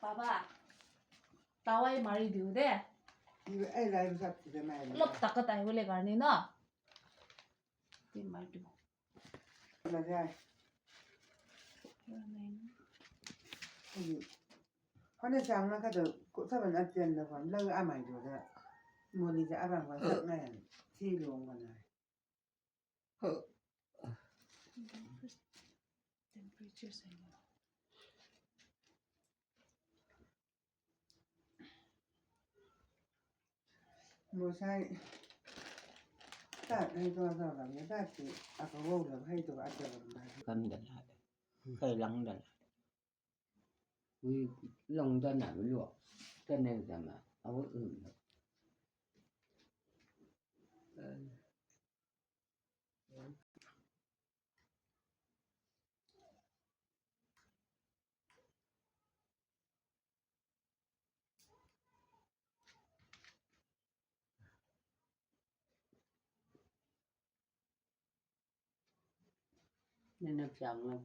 爸爸，大外মাৰি দিওঁ দে। অলপ তাকত আহিবলৈ কাৰণে ন মাৰি দিওঁ। Temperature চাই লওঁ। 那那讲了。